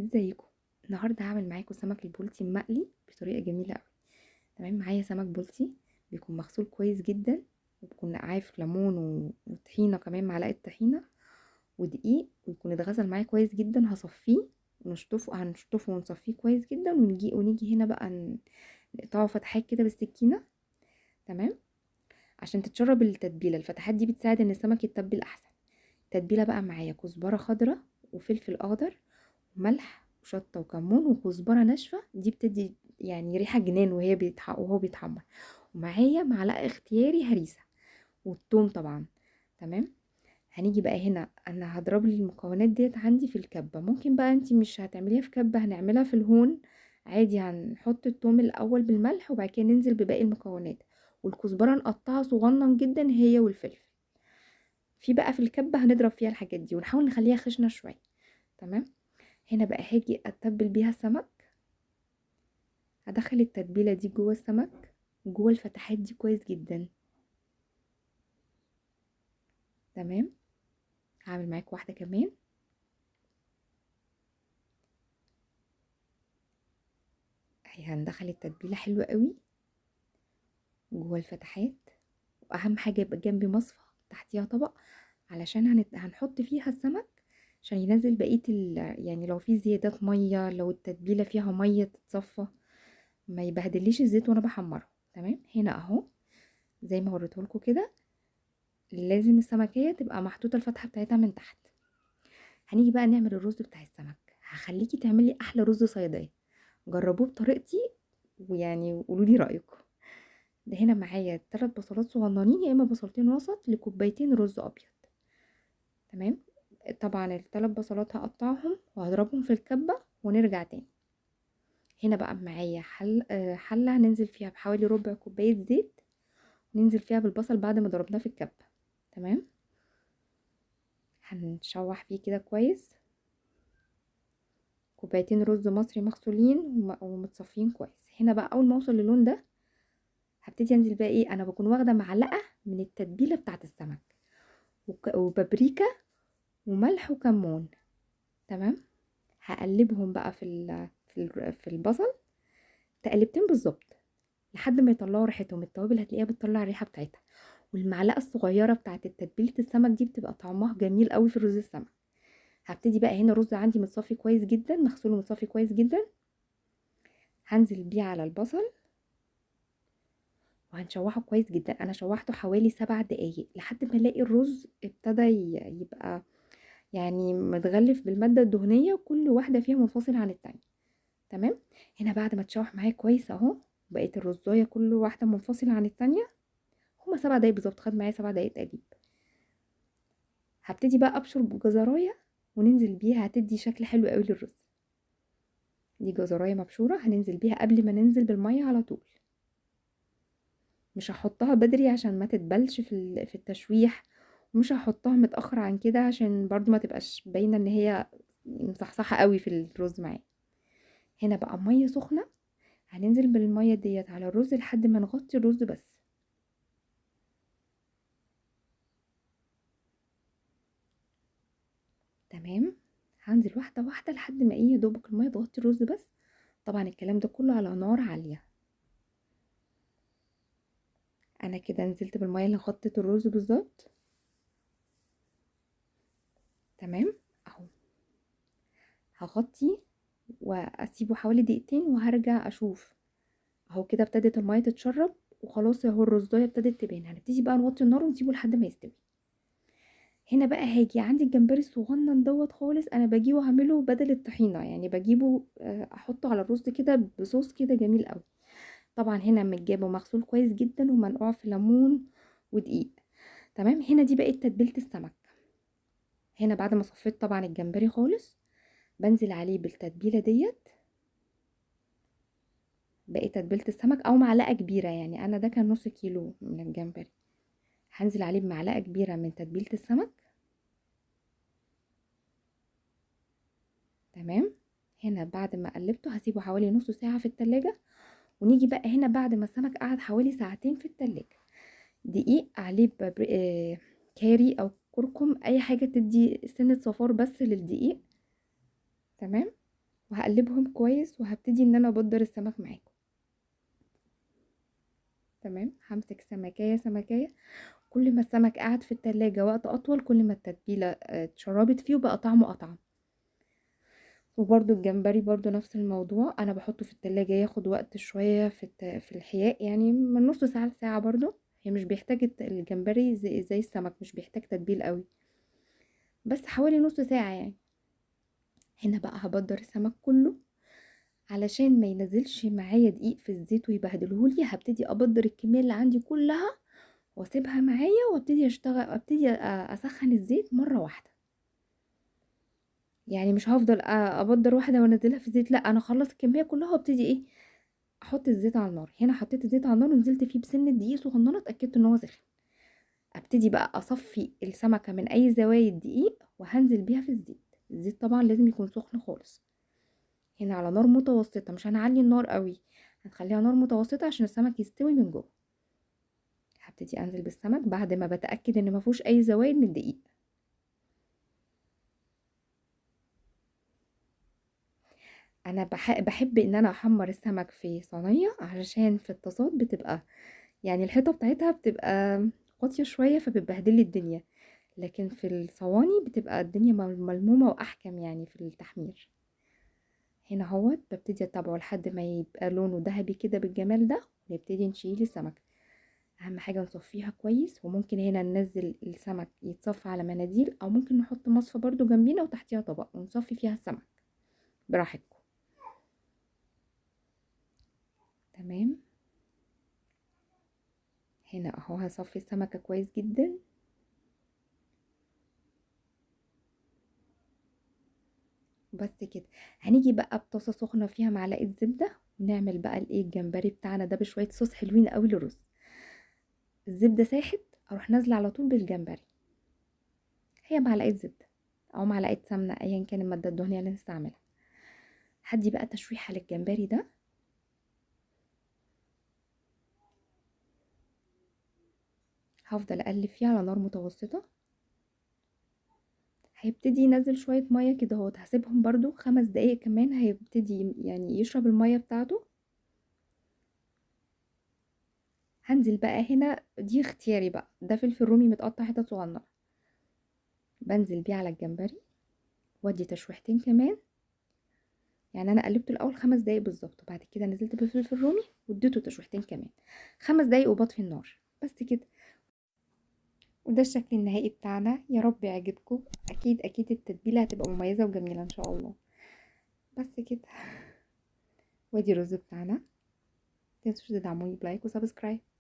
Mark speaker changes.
Speaker 1: ازيكم؟ النهارده هعمل معاكم سمك البلطي مقلي بطريقة جميلة قوي. تمام، معايا سمك بلطي بيكون مغسول كويس جدا، وبكون نقعاه في ليمون وطحينه، كمان معلقه طحينه ودقيق، ويكون اتغسل معايا كويس جدا. هصفيه ونشطفه، هنشطفه ونصفيه كويس جدا، ونيجي هنا بقى نقطعه فتحات كده بالسكينة. تمام، عشان تتشرب التتبيله. الفتحات دي بتساعد ان السمك يتبل احسن. تتبيله بقى معايا كزبره خضراء وفلفل اخضر وملح وشطه وكمون وكزبره ناشفة، دي بتدي يعني ريحه جنان وهو بيتحمر. ومعايا معلقه اختياري هريسه والثوم طبعا. تمام، هنيجي بقى هنا انا هضرب لي المكونات ديت عندي في الكبه. ممكن بقى انتي مش هتعمليها في كبه، هنعملها في الهون عادي. هنحط الثوم الاول بالملح وبعد كده ننزل بباقي المكونات، والكزبره نقطعها صغنن جدا هي والفلفل. في بقى في الكبه هنضرب فيها الحاجات دي ونحاول نخليها خشنه شوية. تمام، هنا بقى هاجي اتبل بيها السمك. هدخل التتبيله دي جوه السمك جوه الفتحات دي كويس جدا. تمام، هعمل معاك واحدة كمان. اهي هندخل التتبيله حلوة قوي جوه الفتحات. واهم حاجة يبقى جنبي مصفى تحتيها طبق، علشان هنحط فيها السمك عشان ينزل بقية يعني لو في زيادات مية، لو التتبيله فيها مية تتصفى، ما يبهدليش الزيت وانا بحمره. تمام، هنا اهو زي ما وريتهولكوا كده، لازم السمكيه تبقى محطوطة الفتحة بتاعتها من تحت. هنيجي بقى نعمل الرز بتاع السمك. هخليكي تعملي احلى رز صياديه، جربوه بطريقتي ويعني قولوا لي رايكم. ده هنا معايا 3 بصلات صغننين، يا اما بصلتين وسط، لكوبايتين رز ابيض. تمام، طبعا ال3 بصلات هقطعهم وهضربهم في الكبه ونرجع تاني. هنا بقى معايا حله هننزل فيها بحوالي ربع كوباية زيت، ننزل فيها بالبصل بعد ما ضربناه في الكبه. تمام، هنشوح فيه كده كويس. كوبايتين رز مصري مغسولين ومتصفين كويس. هنا بقى اول ما اوصل للون ده هبتدي انزل بقى ايه، انا بكون واخده معلقه من التتبيله بتاعه السمك وبابريكا وملح وكمون. تمام، هقلبهم بقى في البصل تقلبتين بالظبط لحد ما يطلعوا ريحتهم. التوابل هتلاقيها بتطلع الريحة بتاعتها، والمعلقه الصغيرة بتاعه تتبيله السمك دي بتبقى طعمها جميل قوي في رز السمك. هبتدي بقى هنا الرز عندي متصفي كويس جدا، مغسول ومتصفي كويس جدا. هنزل بيه على البصل وهنشوحه كويس جدا. انا شوحته حوالي 7 دقايق لحد ما الاقي الرز ابتدى يبقى يعني متغلف بالماده الدهنية، وكل واحدة فيها منفصلة عن التانية. تمام، هنا بعد ما تشوح معايا كويس اهو، بقيت الرزايه كل واحدة منفصلة عن التانية. هما 7 دقايق بالظبط، خد معايا 7 دقايق تقريبا. هبتدي بقى ابشر بجزرايه وننزل بيها، هتدي شكل حلو قوي للرز. دي جزرايه مبشوره هننزل بيها قبل ما ننزل بالمية على طول. مش هحطها بدري عشان ما تتبلش في التشويح، ومش هحطها متاخر عن كده عشان برضو ما تبقاش باينة ان هي مصحصحه قوي في الرز معايا. هنا بقى مية سخنة، هننزل بالمية ديت على الرز لحد ما نغطي الرز بس. تمام، هنزل واحدة واحدة لحد ما ايه، يا دوبك المية تغطي الرز بس. طبعا الكلام ده كله على نار عالية. انا كده نزلت بالمية اللي غطت الرز بالظبط. تمام اهو، هغطي واسيبه حوالي دقيقتين وهرجع اشوف. اهو كده ابتدت المية تتشرب وخلاص، اهو الرزايه ابتدت تبان. هنبتدي بقى نوطي النار ونسيبه لحد ما يستوي. هنا بقى هاجي عندي الجمبري الصغنن دوت خالص، انا بجيبه واعمله بدل الطحينه، يعني بجيبه احطه على الرز كده بصوص كده جميل قوي. طبعا هنا متجاب ومغسول كويس جدا ومنقوع في ليمون ودقيق. تمام، هنا دي بقت تتبيله السمك. هنا بعد ما صفيت طبعا الجمبري خالص بنزل عليه بالتتبيله ديت، بقت تتبيله السمك او معلقه كبيرة، يعني انا ده كان نص كيلو من الجمبري، هنزل عليه بمعلقه كبيرة من تتبيله السمك. تمام، هنا بعد ما قلبته هسيبه حوالي نص ساعة في التلاجة. ونيجي بقى هنا بعد ما السمك قعد حوالي ساعتين في التلاجة، دقيق عليه كاري او كركم، اي حاجة تدي سنة صفار بس للدقيق. تمام، وهقلبهم كويس، وهبتدي ان انا ابدر السمك معاكم. تمام، همسك سمكايه سمكايه. كل ما السمك قعد في التلاجة وقت اطول كل ما التتبيله اتشربت فيه وبقى طعمه اطعم. وبرده الجمبري برده نفس الموضوع، انا بحطه في التلاجة ياخد وقت شوية في الحياء، يعني من نص ساعة لساعة. برده هي مش بيحتاج الجمبري زي السمك، مش بيحتاج تتبيل قوي، بس حوالي نص ساعة يعني. هنا بقى هبدر السمك كله علشان ما ينزلش معايا دقيق في الزيت ويبهدلهولي. هبتدي ابدر الكمية اللي عندي كلها واسيبها معايا، وابتدي اشتغل، ابتدي اسخن الزيت مرة واحدة. يعني مش هفضل ابدر واحدة وانزلها في الزيت، لا انا اخلص الكمية كلها وابتدي ايه احط الزيت على النار. هنا حطيت الزيت على النار ونزلت فيه بسنة دقيق صغننه، اتاكدت ان هو سخن. ابتدي بقى اصفي السمكة من اي زوايد دقيق وهنزل بيها في الزيت. الزيت طبعا لازم يكون سخن خالص. هنا على نار متوسطه، مش هنعلي النار قوي، هنخليها نار متوسطه عشان السمك يستوي من جوه. هبتدي انزل بالسمك بعد ما بتاكد ان ما فيهوش اي زوايد من الدقيق. انا بحب ان انا احمر السمك في صينية، علشان في الطاسات بتبقى يعني الحيطة بتاعتها بتبقى قاطيه شوية فبتبهدل لي الدنيا، لكن في الصواني بتبقى الدنيا ملمومه واحكم يعني في التحمير. هنا اهوت ببتدي اتابعه لحد ما يبقى لونه ذهبي كده بالجمال ده، ونبتدي نشيل السمك. اهم حاجة نصفيها كويس، وممكن هنا ننزل السمك يتصفى على مناديل، او ممكن نحط مصفى برده جنبينا وتحتيها طبق ونصفي فيها السمك براحتكم. تمام، هنا اهو هصفي السمكة كويس جدا. بس كده هنيجي بقى بطاسه سخنة فيها معلقه زبدة، ونعمل بقى الايه الجمبري بتاعنا ده بشوية صوص حلوين قوي للرز. الزبدة ساحت اروح نازله على طول بالجمبري، هي معلقه زبدة او معلقه سمنه ايا كان المادة الدهنية اللي نستعملها. هدي بقى تشويحه للجمبري ده. هفضل اقلب فيه على نار متوسطه. هيبتدي ينزل شوية مية كده اهوت، هسيبهم برده 5 دقايق كمان، هيبتدي يعني يشرب المية بتاعته. هنزل بقى هنا، دي اختياري بقى، ده فلفل رومي متقطع حتت صغننه، بنزل بيه على الجمبري وادي تشويحتين كمان. يعني انا قلبته الاول 5 دقايق بالظبط، وبعد كده نزلت بالفلفل الرومي واديته تشويحتين كمان 5 دقايق وبطفي النار، بس كده. وده الشكل النهائي بتاعنا، يا رب يعجبكم. اكيد اكيد التتبيله هتبقى مميزة وجميلة ان شاء الله. بس كده، وادي الرز بتاعنا. متنسوش تدعموني ب like و subscribe.